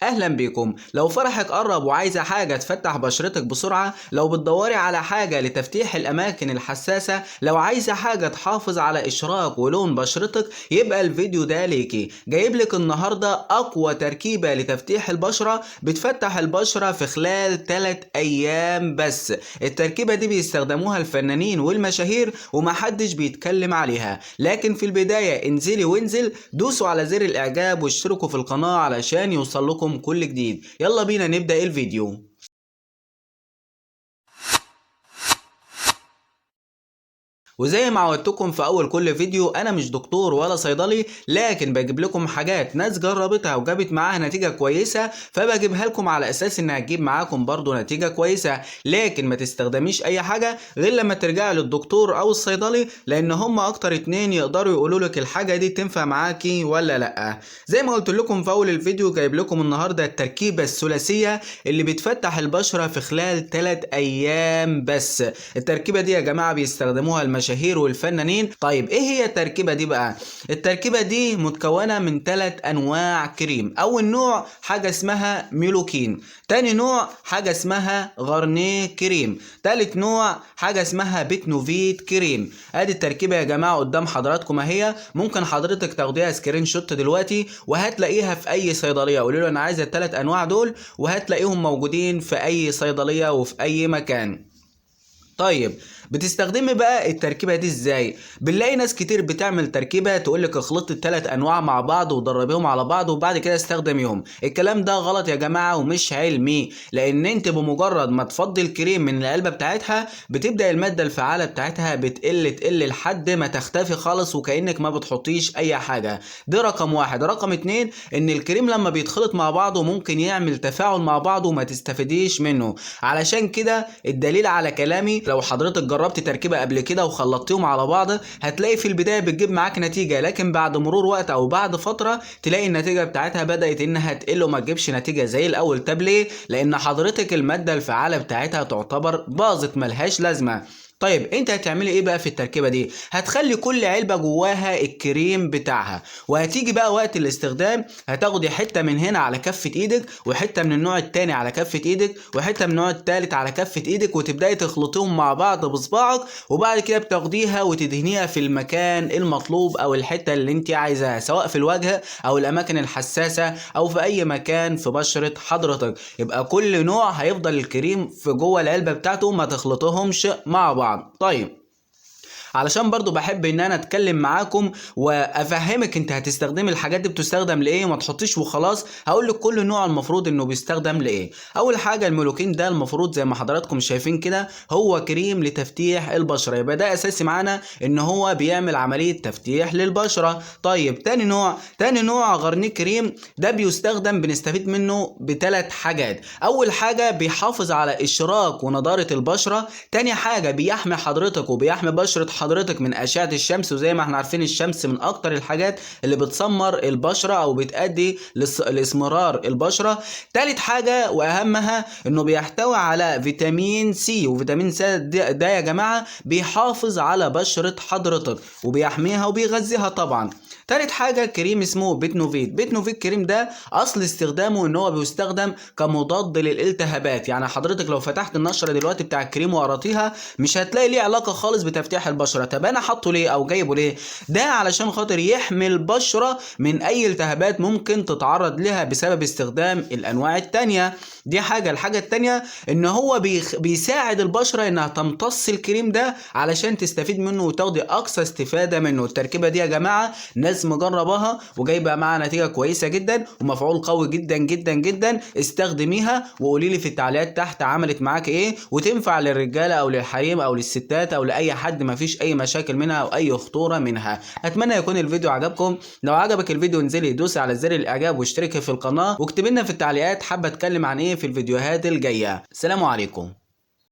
اهلا بيكم. لو فرحك قرب وعايزه حاجة تفتح بشرتك بسرعة، لو بتدوري على حاجة لتفتيح الاماكن الحساسة، لو عايزه حاجة تحافظ على اشراق ولون بشرتك، يبقى الفيديو ده ليكي. جايب لك النهارده اقوى تركيبه لتفتيح البشرة، بتفتح البشرة في خلال 3 ايام بس. التركيبة دي بيستخدموها الفنانين والمشاهير ومحدش بيتكلم عليها، لكن في البداية انزلي وانزل دوسوا على زر الاعجاب واشتركوا في القناة علشان يوصل لكم كل جديد. يلا بينا نبدأ الفيديو. وزي ما عودتكم في اول كل فيديو، انا مش دكتور ولا صيدلي، لكن بجيب لكم حاجات ناس جربتها وجابت معاها نتيجة كويسة، فبجيبها لكم على اساس انها تجيب معاكم برضو نتيجة كويسة. لكن ما تستخدميش اي حاجة غير لما ترجعي للدكتور او الصيدلي، لان هم اكتر اتنين يقدروا يقولوا لك الحاجة دي تنفع معاكي ولا لا. زي ما قلت لكم في اول الفيديو، جايب لكم النهاردة التركيبة الثلاثية اللي بتفتح البشرة في خلال 3 ايام بس. التركيبة دي يا جماعة بيستخدموها المشاهير والفنانين. طيب ايه هي التركيبة دي بقى؟ التركيبة دي متكونة من 3 انواع كريم. اول نوع حاجة اسمها ميلوكين، تاني نوع حاجة اسمها غارنيه كريم، تالت نوع حاجة اسمها بيتنوفيت كريم. ادي التركيبة يا جماعة قدام حضراتكم اهي، ممكن حضرتك تاخديها screenshot دلوقتي وهتلاقيها في اي صيدلية. قولي له انا عايزة التلات انواع دول وهتلاقيهم موجودين في اي صيدلية وفي اي مكان. طيب بتستخدمي بقى التركيبة دي ازاي؟ بنلاقي ناس كتير بتعمل تركيبة تقولك اخلطي التلات انواع مع بعض ودربيهم على بعض وبعد كده استخدميهم. الكلام ده غلط يا جماعة ومش علمي، لان انت بمجرد ما تفضي الكريم من العلبة بتاعتها بتبدأ المادة الفعالة بتاعتها بتقل تقل لحد ما تختفي خالص، وكأنك ما بتحطيش اي حاجة. ده رقم واحد. رقم اتنين، ان الكريم لما بيتخلط مع بعضه ممكن يعمل تفاعل مع بعضه وما تستفيديش منه. علشان كده الدليل على كلامي، لو حضرتك جربت تركيبة قبل كده وخلطتيهم على بعض هتلاقي في البداية بتجيب معاك نتيجة، لكن بعد مرور وقت او بعد فترة تلاقي النتيجة بتاعتها بدأت انها تقل وما تجيبش نتيجة زي الاول. طب ليه؟ لان حضرتك المادة الفعالة بتاعتها تعتبر باظت، ملهاش لازمة. طيب انت هتعملي ايه بقى في التركيبة دي؟ هتخلي كل علبة جواها الكريم بتاعها، وهتيجي بقى وقت الاستخدام هتاخدي حتة من هنا على كفة ايدك، وحتة من النوع التاني على كفة ايدك، وحتة من النوع التالت على كفة ايدك، وتبداي تخلطيهم مع بعض بصباعك، وبعد كده بتاخديها وتدهنيها في المكان المطلوب او الحتة اللي انت عايزاها، سواء في الوجه او الاماكن الحساسة او في اي مكان في بشرة حضرتك. يبقى كل نوع هيفضل الكريم في جوه العلبة بتاعته، ما تخلطيهمش مع بعض. طيب علشان برضو بحب ان انا اتكلم معاكم وافهمك انت هتستخدمي الحاجات دي بتستخدم لايه وما تحطيش وخلاص، هقول لك كل نوع المفروض انه بيستخدم لايه. اول حاجة الميلوكين ده المفروض زي ما حضراتكم شايفين كده هو كريم لتفتيح البشرة، يبقى ده اساسي معانا ان هو بيعمل عملية تفتيح للبشره. طيب تاني نوع غارنيه كريم، ده بيستخدم بنستفيد منه بثلاث حاجات. اول حاجة بيحافظ على اشراق ونضاره البشرة، تاني حاجة بيحمي حضرتك وبيحمي بشره حضرتك من أشعة الشمس، وزي ما احنا عارفين الشمس من أكتر الحاجات اللي بتسمر البشرة أو بتأدي لإسمرار البشرة. تالت حاجة وأهمها إنه بيحتوي على فيتامين سي، وفيتامين سي ده يا جماعة بيحافظ على بشرة حضرتك وبيحميها وبيغذيها طبعا. تالت حاجة كريم اسمه بيتنوفيت. بيتنوفيت كريم ده أصل استخدامه إن هو بيستخدم كمضاد للالتهابات، يعني حضرتك لو فتحت النشرة دلوقتي بتاع الكريم وقراتيها مش هتلاقي ليه علاقة خالص بتفتيح البشرة. طب أنا حاطه ليه أو جايبه ليه؟ ده علشان خاطر يحمي البشرة من أي التهابات ممكن تتعرض لها بسبب استخدام الأنواع التانية. دي حاجة. الحاجة التانية إن هو بيساعد البشرة إنها تمتص الكريم ده علشان تستفيد منه وتاخدي أقصى استفادة منه. التركيبة دي يا جماعة ناس مجرباها وجايبه معاها نتيجة كويسة جدا ومفعول قوي جدا جدا جدا. استخدميها وقولي لي في التعليقات تحت عملت معاك ايه، وتنفع للرجاله او للحريم او للستات او لاي حد، مفيش اي مشاكل منها او اي خطورة منها. اتمنى يكون الفيديو عجبكم. لو عجبك الفيديو انزلي دوسي على زر الاعجاب واشتركي في القناة، واكتبي لنا في التعليقات حابة اتكلم عن ايه في الفيديوهات الجاية. سلام عليكم.